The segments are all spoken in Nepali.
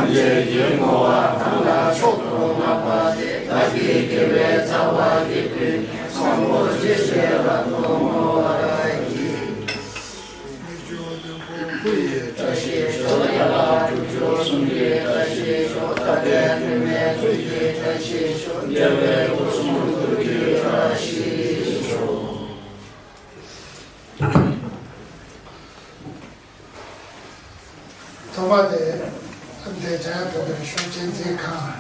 Ye ye mo wa thang la chok ko ma pa Tomade ante jaya to shunchen je kha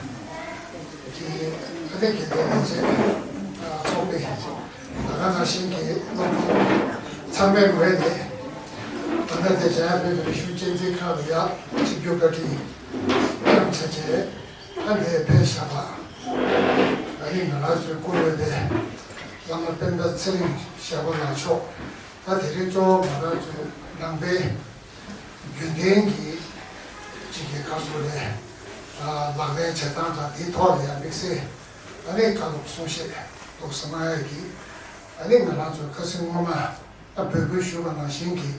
ki ade ke de je sobe agana shin ke 참배 후에 ante jaya to shunchen je kha ya chigyo gati chamche ante pesaba ani narazu koyede lama penda tsering shabana cho ade jo narazu nambe gyundengi 지게 가서래 막내 재단자 디토리아 믹스 아니 가족 소식 또 스마일기 아니 나라죠 그것은 뭐마 앞에 쇼가 신기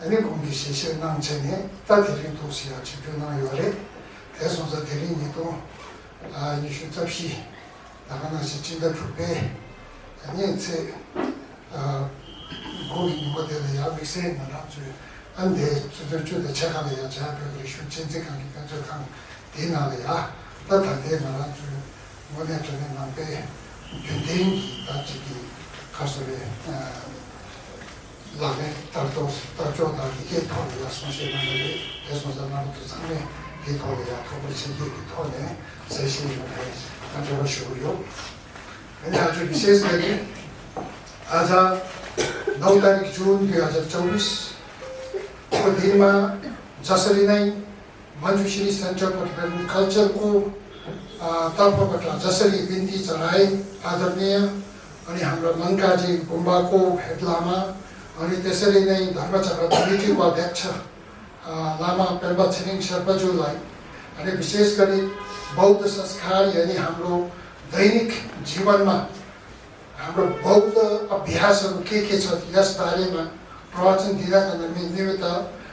아니 공기 시시 남체네 다들이 도시야 지표나 요래 대선자 대리니도 이슈 접시 나가나 진짜 좋게 아니 제 고기 모델이야 믹스 나라죠 안돼 저도 제가 해야 제가 그 진짜하게 가져간 대나래야 나한테 말아주 뭐냐 전에 남배 견대인기 같이 가서래 라게 따조다 이게 토리야 소시만데 대소자 나도 상에 이 토리야 토리 신기 토네 세신이 가져가 쉬고요 그냥 아주 비슷하게 아자 너무나 좋은 게 아주 저기스 दिनमा जसरी नै मञ्जुश्री सेन्टर फर कल्चरको तर्फबाट जसरी बिन्ती चढाए आदरणीय अनि हाम्रो मङ्काजी गुम्बाको हेड लामा अनि त्यसरी नै धर्मचक्र कमिटीको अध्यक्ष लामा पेम्बा छिरिङ शेर्पाज्यूलाई अनि विशेष गरी बौद्ध संस्कार यानि हाम्रो दैनिक जीवनमा हाम्रो बौद्ध अभ्यासहरू के छ यस बारेमा प्रवचन दिँदाका निमित्त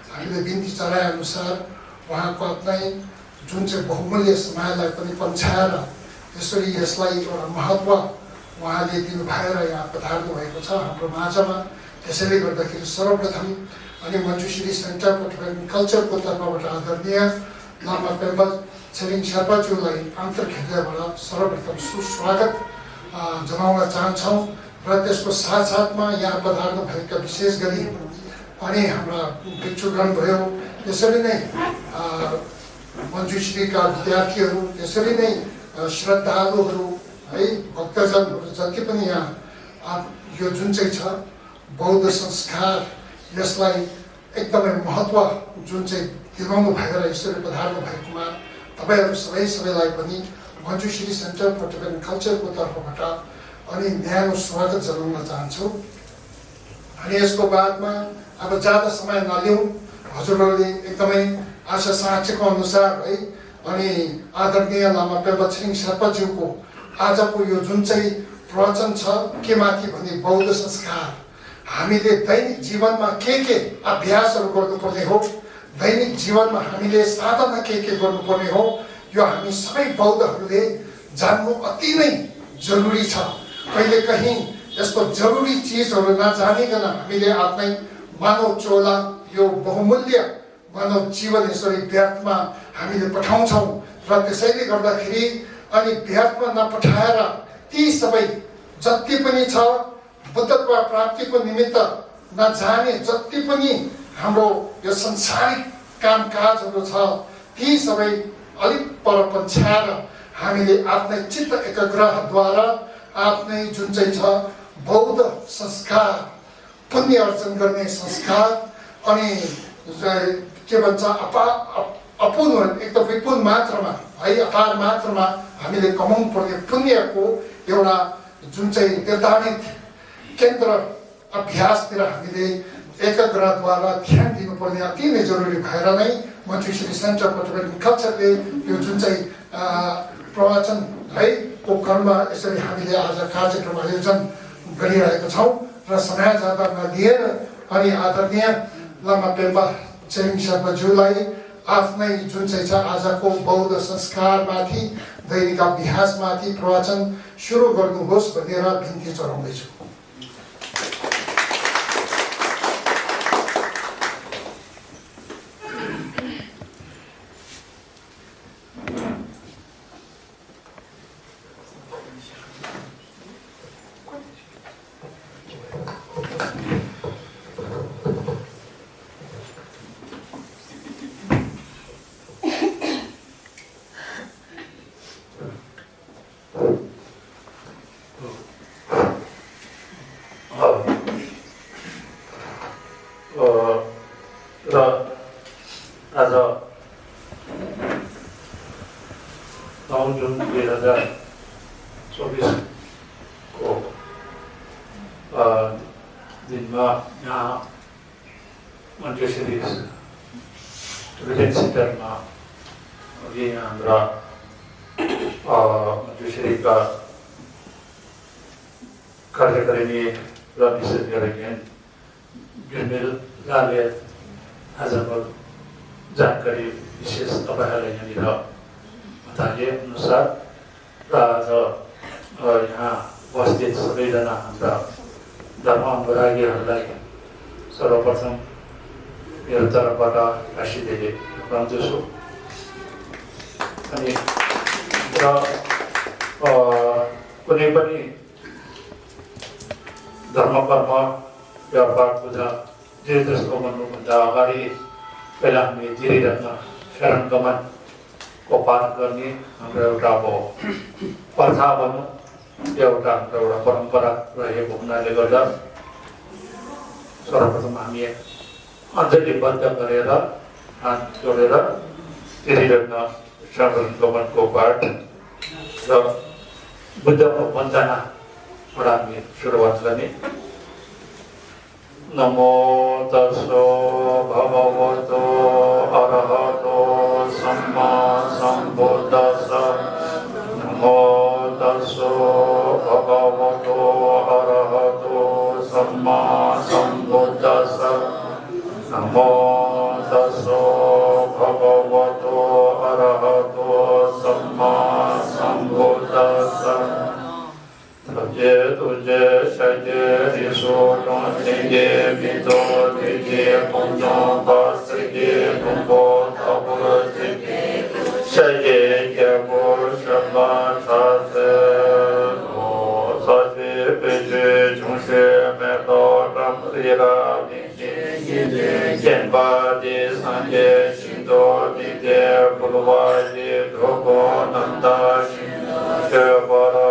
हामीले बिन्ती चढाए अनुसार उहाँको आफ्नै जुन चाहिँ बहुमूल्य समाजलाई पनि पन्छाएर यसरी यसलाई एउटा महत्त्व उहाँले दिनु भएर यहाँ पधार्नु भएको छ हाम्रो माझमा त्यसैले गर्दाखेरि सर्वप्रथम अनि मञ्जुश्री सेन्टर फर कल्चरको तर्फबाट आदरणीय लामा पेम्बा छिरिङ शेर्पाज्यूलाई आन्तरिक हृदयबाट सर्वप्रथम सुस्वागत जनाउन चाहन्छौँ र त्यसको साथसाथमा यहाँ पधार्नु भएका विशेष गरी अनि हाम्रा भिक्षुगण भयो त्यसरी नै मञ्जुश्रीका विद्यार्थीहरू त्यसरी नै श्रद्धालुहरू है भक्तजनहरू जति पनि यहाँ यो जुन चाहिँ छ बौद्ध संस्कार यसलाई एकदमै महत्त्व जुन चाहिँ दिलाउनु भएर यसरी पधार्नु भएकोमा तपाईँहरू सबैलाई पनि मञ्जुश्री सेन्टर फर टिबेटन कल्चरको तर्फबाट अनि न्यानो स्वागत जनाउन चाहन्छु अनि यसको बादमा अब ज्यादा समय नलिउँ हजुरहरूले एकदमै आशा साँचेको अनुसार है अनि आदरणीय लामा पेम्बा छिरिङ शेर्पाज्यूको आजको यो जुन चाहिँ प्रवचन छ के माथि भने बौद्ध संस्कार हामीले दैनिक जीवनमा के अभ्यासहरू गर्नुपर्ने हो दैनिक जीवनमा हामीले साधना के गर्नुपर्ने हो यो हामी सबै बौद्धहरूले जान्नु अति नै जरुरी छ कहिले कहीँ यस्तो जरुरी चिजहरू नजानिकन हामीले आफ्नै मानव चोला यो बहुमूल्य मानव जीवन यसरी व्यर्थमा हामीले पठाउँछौँ र त्यसैले गर्दाखेरि अनि व्यर्थमा नपठाएर ती सबै जति पनि छ बुद्धत्व प्राप्तिको निमित्त नजाने जति पनि हाम्रो यो संसारिक कामकाजहरू छ ती सबै अलिक पर पन्छाएर हामीले आफ्नै चित्त एकाग्रहद्वारा आफ्नै जुन चाहिँ छ बौद्ध संस्कार पुण्य अर्जन गर्ने संस्कार अनि के भन्छ अपुन एकदम विपुल मात्रामा है अपार मात्रामा हामीले कमाउनु पर्ने पुण्यको एउटा जुन चाहिँ निर्धारित केन्द्र अभ्यासतिर हामीले एकाग्रताद्वारा ध्यान दिनुपर्ने अति नै जरुरी भएर नै मञ्जुश्री सेन्टर फर टिबेटन कल्चरले यो जुन चाहिँ प्रवचन है को क्रममा यसरी हामीले आज कार्यक्रम आयोजन गरिरहेका छौँ र समय ज्यादा नदिएर अनि आदरणीय लामा पेम्बा छिरिङ शेर्पाज्यूलाई आफ्नै जुन चाहिँ छ आजको बौद्ध संस्कारमाथि दैनिक अभ्यासमाथि प्रवचन सुरु गर्नुहोस् भनेर बिन्ती चढाउँदैछु। आज 9 जुन 2024 को दिनमा यहाँ मन्टेसरी सेन्टरमा अघि हाम्रा मन्टेसरीका कार्यकारिणी र विशेष गरेर जुनले आजको जानकारी विशेष तपाईहरुलाई यहाँनिर बताए अनुसार र आज यहाँ उपस्थित सबैजना हाम्रा धर्म अनुरागीहरूलाई सर्वप्रथम मेरो तर्फबाट आशीर्वाद पाउँछु। अनि कुनै पनि धर्म कर्म व्यापार पूजा जे जस्तो भन्नुभन्दा अगाडि पहिला हामी तिरिरत्न शरण गमनको पाठ गर्ने हाम्रो एउटा अब प्रथा भनौँ, एउटा हाम्रो एउटा परम्परा रहेको हुनाले गर्दा सर्वप्रथम हामी अञ्जलीबद्ध गरेर हात जोडेर तिरिरत्न शरण गमनको पाठ र बुद्धको वन्दनाबाट हामी सुरुवात गर्ने। नमो तस्सो भगवतो अरहतो सम्मा सम्बुद्धस्स। नमो तस्सो भगवतो अरहतो सम्मा सम्बुद्धस्स। नमो तस्सो भगवतो अरहतो सम्मा सम्बुद्धस्स। तुझे तुझे सजे रिसोटो तेजे बितो तेजे पुण्यो पास्त्रिके कुंभो तपुर तेजे सजे जगो शब्दा सासे ओ सासे पेजे झुंसे में तो टपरीरा बिजे गिजे जेनबाजे Sanjay शिंदो दिजे बुलवाजे धोगो Nanda शिंदो Shevaroy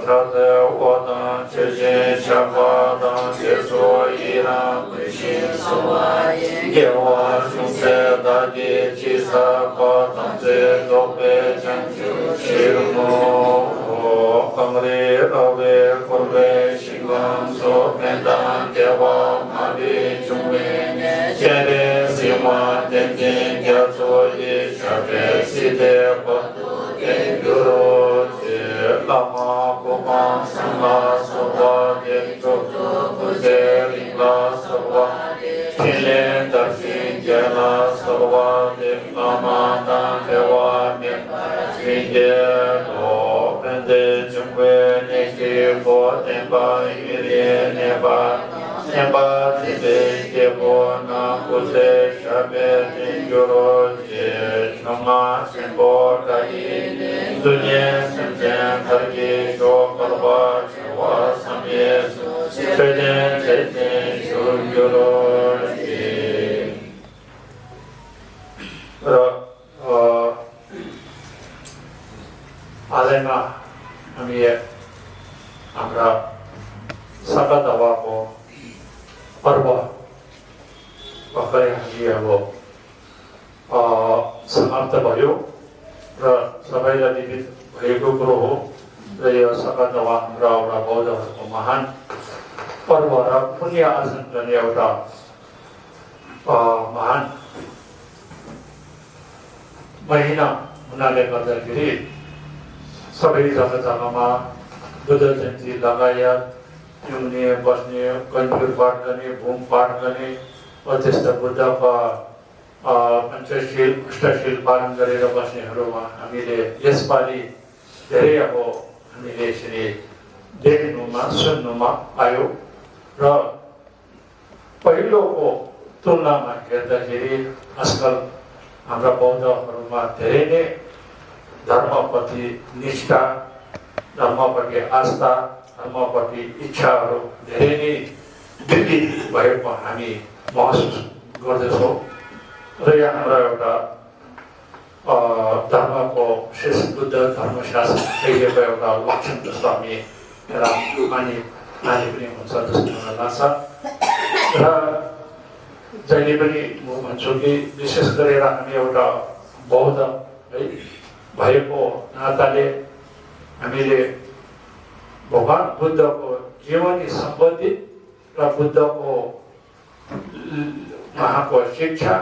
Chate Wadan Chechen Shapadan Cheso Iran Krishin Suwaye Yewa Shunse Daji Chisa Patan Se Dope Chanchu Shirmo Kamri Ave Kurve Shingam So Pendan Dewa Mali Chungwe Chere Sima Tenjin Gyatso Ye Shape Side Patu Guru Lama Kuma Sangha Sova Dektoto Kuze Ringla Sova Chile Darshin Jela Sova Deklama Dan Dewa Mekara Srinje Do Pende Chungwe Neki Bo Temba Yiri Neba Neba Tibe Kebo Na Kuze Shabe Tinjuro Je Chunga Simbo Kayi Dunye Senjen Targi Shokarwa Chewa Samye Chejen Chejen Shugyuro Ji. आजमा हामी हाम्रा सका दवाको पर्व भर्खरै हामी अब समाप्त भयो र सबैलाई विदित भएको कुरो हो र यो सका दवा हाम्रा एउटा बौद्धहरूको महान पर्व र पुण्य आर्जन गर्ने एउटा महान महिना हुनाले गर्दाखेरि सबै जग्गा जग्गामा बुद्ध जयन्ती लगायत पिउने बस्ने कन्जुर पाठ गर्ने भूम पाठ गर्ने र त्यस्ता बुद्धका पञ्चशील अष्टशील पालन गरेर बस्नेहरूमा हामीले यसपालि धेरै अब हामीले यसरी देख्नुमा सुन्नुमा आयो र पहिलोको तुलनामा हेर्दाखेरि आजकल हाम्रा बौद्धहरूमा धेरै नै धर्मप्रति निष्ठा, धर्मप्रति आस्था, धर्मप्रति इच्छाहरू धेरै नै वृद्धि भएको हामी महसुस गर्दछौँ र यहाँ हाम्रो एउटा धर्मको विशेष बुद्ध धर्मशास्त्र कहिलेको एउटा लक्षण जस्तो हामी यसलाई माने पनि हुन्छ जस्तो मलाई लाग्छ र जहिले पनि म भन्छु कि विशेष गरेर हामी एउटा बौद्ध है भएको नाताले हामीले भगवान बुद्धको जीवनी सम्बन्धित र बुद्धको उहाँको शिक्षा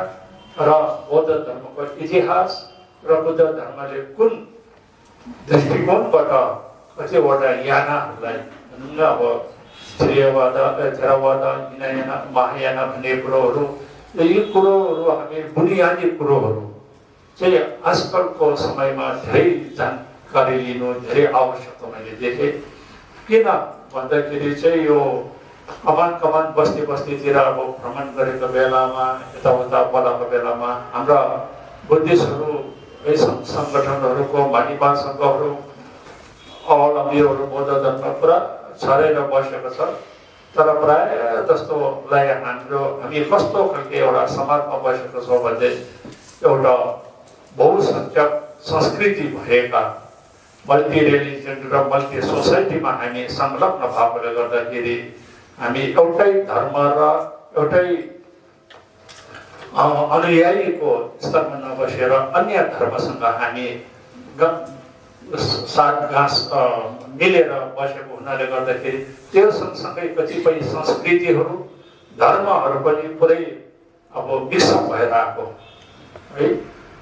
र बौद्ध धर्मको इतिहास र बुद्ध धर्मले कुन दृष्टिकोणबाट कतिवटा यानाहरूलाई भनौँ न अब थेरवाद, हिनयाना, महायाना भन्ने कुरोहरू, यी कुरोहरू हामी बुनियादी कुरोहरू चाहिँ आजकलको समयमा धेरै जानकारी लिनु धेरै आवश्यक मैले देखेँ। किन भन्दाखेरि चाहिँ यो कमान बस्तीतिर अब भ्रमण गरेको बेलामा यताउता बोलाएको बेलामा हाम्रा बुद्धिस्टहरू है सङ्गठनहरूको भानिपा सङ्घहरू अवलम्बीहरू बौद्ध धर्म पुरा छरेर बसेको छ। तर प्रायः जस्तोलाई हामी कस्तो खालको एउटा समाजमा बसेको छौँ भने एउटा बहुसङ्ख्यक संस्कृति भएका मल्टी रिलिजन र मल्टी सोसाइटीमा हामी संलग्न भएकोले गर्दाखेरि हामी एउटै धर्म र एउटै अनुयायीको स्तरमा नबसेर अन्य धर्मसँग हामी साथगाँस मिलेर बसेको हुनाले गर्दाखेरि त्यो सँगसँगै कतिपय संस्कृतिहरू धर्महरू पनि पुरै अब मिक्सअप भएर आएको है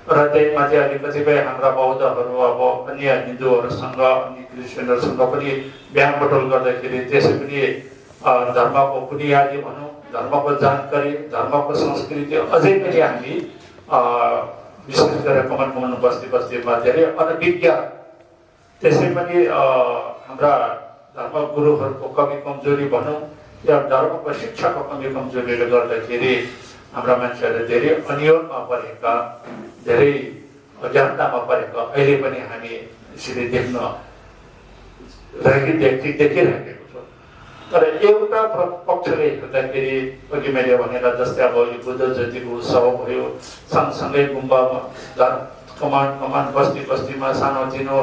र त्यही माथि अहिले कतिपय हाम्रा बौद्धहरू अब अन्य हिन्दूहरूसँग अनि क्रिस्चियनहरूसँग पनि बिहान बटुल गर्दाखेरि त्यसै पनि धर्मको बुनियादी भनौँ, धर्मको जानकारी, धर्मको संस्कृति अझै पनि हामी विशेष गरेर कमान बस्तीमा धेरै अनभिज्ञ, त्यसै पनि हाम्रा धर्मगुरुहरूको कमी कमजोरी भनौँ या धर्मको शिक्षाको कमी कमजोरीले गर्दाखेरि हाम्रा मान्छेहरू धेरै अन्योलमा परेका, धेरै अज्ञानतामा परेका अहिले पनि हामी यसरी देखिरहेको छौँ। तर एउटा पक्षले हेर्दाखेरि अघि मैले भनेर जस्तै अब यो बुद्ध जयन्तीको उत्सव भयो, सँगसँगै गुम्बामा कमान बस्तीमा सानोतिनो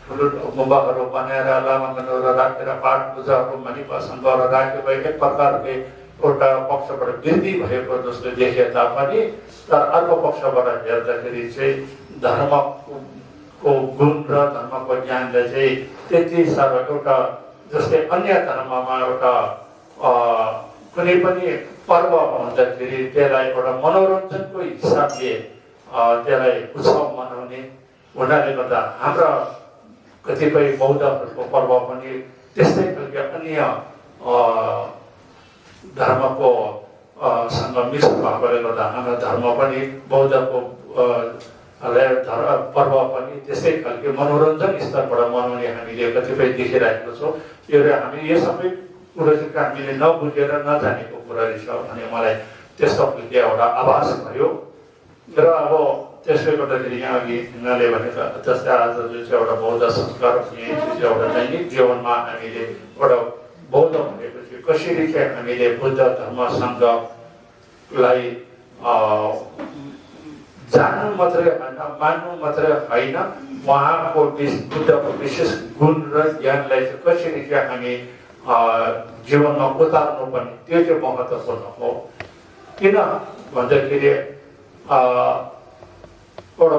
ठुलो गुम्बाहरू बनाएर लामाहरू राखेर पाठ पूजाहरू मानिपा सङ्घहरू राखेको एक प्रकारले एउटा पक्षबाट वृद्धि भएको जस्तो देखिए तापनि तर अर्को पक्षबाट हेर्दाखेरि चाहिँ धर्मको गुण र धर्मको ज्ञानले चाहिँ त्यति साह्रो एउटा जस्तै अन्य धर्ममा एउटा कुनै पनि पर्व भन्दाखेरि त्यसलाई एउटा मनोरञ्जनको हिसाबले त्यसलाई उत्सव मनाउने हुनाले गर्दा हाम्रा कतिपय बौद्धहरूको पर्व पनि त्यस्तै खालको अन्य धर्मको सँग मिक्स भएकोले गर्दा हाम्रो धर्म पनि बौद्धको पर्व पनि त्यस्तै खालको मनोरञ्जन स्तरबाट मनाउने हामीले कतिपय देखिरहेको छौँ। हामी यो सबै कुरो चाहिँ हामीले नबुझेर नजानेको कुरा रहेछ भने मलाई त्यस्तो खालको एउटा आभास भयो र अब त्यसले गर्दाखेरि यहाँ अघि यिनीहरूले भनेको जस्तै आज जुन चाहिँ एउटा बौद्ध संस्कार एउटा दैनिक जीवनमा हामीले एउटा बौद्ध भनेपछि कसरी चाहिँ हामीले बुद्ध धर्मसँगलाई जान्नु मात्रै होइन, मान्नु मात्रै होइन, उहाँको बुद्धको विशेष गुण र ज्ञानलाई चाहिँ कसरी चाहिँ हामी जीवनमा उतार्नु पर्ने त्यो चाहिँ महत्त्वपूर्ण हो। किन भन्दाखेरि एउटा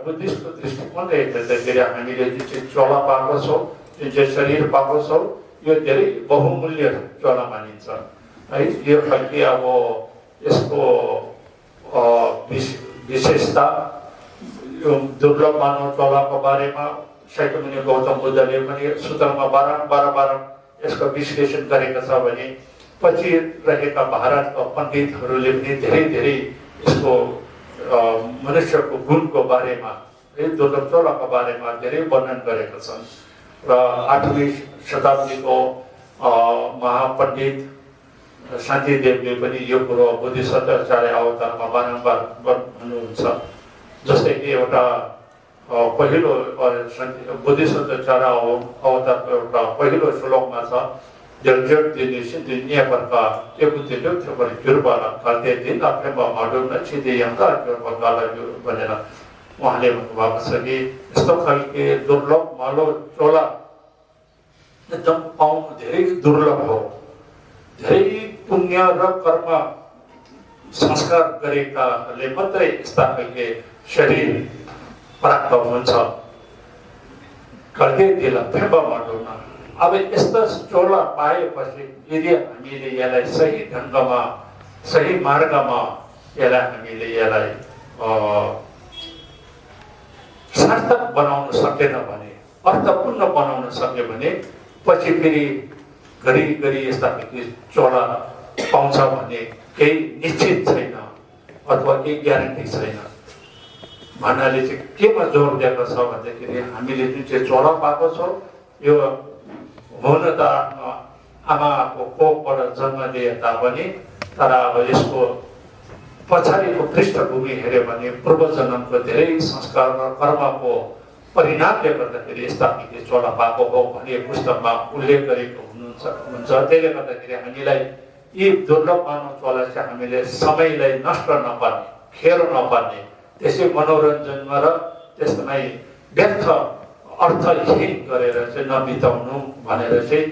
बुद्धिस्टको दृष्टिकोणले हेर्दाखेरि हामीले जुन चाहिँ चोला पाएको छौँ, जुन चाहिँ शरीर पाएको छौँ, यो धेरै बहुमूल्य चोला मानिन्छ है। यो खालको अब यसको विशेषता यो दुर्लभ मानव चोलाको बारेमा शाक्यमुनि गौतम बुद्धले पनि सूत्रमा बारम्बार यसको विश्लेषण गरेको छ भने पछि रहेका भारतका पण्डितहरूले पनि धेरै यसको मनुष्यको गुणको बारेमा है दुर्लभ चोलाको बारेमा धेरै वर्णन गरेका छन् र 8वीं शताब्दीको महापण्डित शान्तिदेवले पनि यो कुरो बोधिसत्वाचार्य अवतारमा बारम्बार भन्नुहुन्छ। जस्तै कि एउटा पहिलो बोधिसत्वाचार्य अवतारको एउटा पहिलो श्लोकमा छ Del giorni sindrinia perka ekuti dokter berjurba kalte din apa maduna cidi yang tak jurba kala banera उहाँले भन्नुभएको छ कि यस्तो खालके दुर्लभ मालो चोला एकदम पाउनु धेरै दुर्लभ हो। धेरै पुण्य र कर्म संस्कार गरेकाले मात्रै यस्ता खालके शरीर प्राप्त हुन्छ। कल्टे दिला फेबा माडोना अब यस्ता चोला पाएपछि यदि हामीले यसलाई सही ढङ्गमा सही मार्गमा यसलाई सार्थक बनाउन सकेन भने अर्थपूर्ण बनाउन सक्यो भने पछि फेरि घरिघरि यस्ता चोला पाउँछ भन्ने केही निश्चित छैन अथवा केही ग्यारेन्टी छैन। भन्नाले चाहिँ केमा जोड दिएको छ भन्दाखेरि हामीले जुन चाहिँ चोला पाएको छौँ यो हुन त आमाको कोखबाट जन्म लिए तापनि तर अब यसको पछाडिको पृष्ठभूमि हेऱ्यो भने पूर्व जन्मको धेरै संस्कार र कर्मको परिणामले गर्दाखेरि यस्ता खालके चोला पाएको हो भन्ने पुस्तकमा उल्लेख गरेको हुन्छ। त्यसले गर्दाखेरि हामीलाई यी दुर्लभ मानव चोला चाहिँ हामीले समयलाई नष्ट नपार्ने खेर नपार्ने त्यसै मनोरञ्जनमा र त्यसमै व्यर्थ अर्थहीन गरेर चाहिँ नबिताउनु भनेर चाहिँ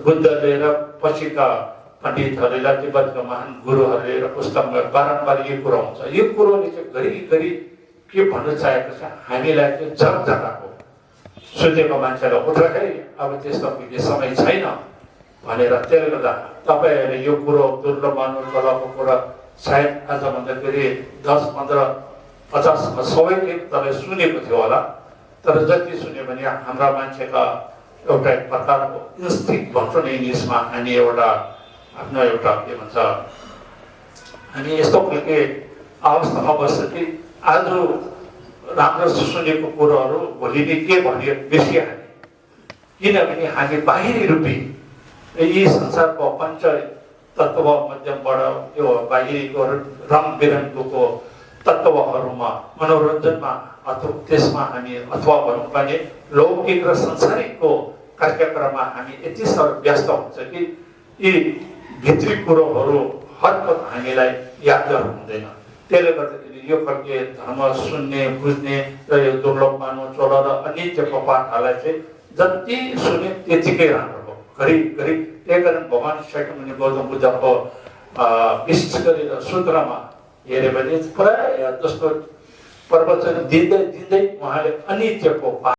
बुद्धले र पछिका पण्डितहरूले तिब्बतका महान गुरुहरूले र पुस्तकमा बारम्बार यो कुरो हुन्छ। यो कुरोले चाहिँ घरिघरि के भन्न चाहेको छ हामीलाई चाहिँ जग्गाको सुतेको मान्छेलाई उत्रकै अब त्यस्तो समय छैन भनेर। त्यसले गर्दा तपाईँहरूले यो कुरो दुर्लभ मानव चोलाको कुरा सायद आज भन्दाखेरि 10, 15, 50, 100 तपाईँ सुनेको थियो होला। तर जति सुन्यो भने हाम्रा मान्छेका एउटा एक प्रकारको इन्स्टिक्ट भन्छ नि इङ्ग्लिसमा हामी एउटा आफ्नो एउटा के भन्छ हामी यस्तो खालके अवस्थामा बस्छ कि आज राम्रो सुनेको कुरोहरू भोलि नै के भन्यो बिर्सिहाल्ने। किनभने हामी बाहिरी रूपी यी संसारको पञ्च तत्त्व मध्यमबाट त्यो बाहिरीको रङ बिरङ्गको तत्त्वहरूमा मनोरञ्जनमा अथवा त्यसमा हामी अथवा भनौँ भने लौकिक र संसारिकको कार्यक्रममा हामी यति साह्रो व्यस्त हुन्छ कि यी भित्री कुरोहरू हरपत हामीलाई याद गर्नु हुँदैन। त्यसले गर्दाखेरि यो खालके धर्म सुन्ने बुझ्ने र यो दुर्लभ मानव चोला र अनित्यको पाठहरूलाई चाहिँ जति सुने त्यतिकै राम्रो हो घरिघरि। त्यही कारण भगवान शाक्यमुनि गौतम बुद्धको विशेष गरेर सूत्रमा हेऱ्यो भने प्राय जस्तो प्रवचन दिँदै दिँदै उहाँले अनित्यको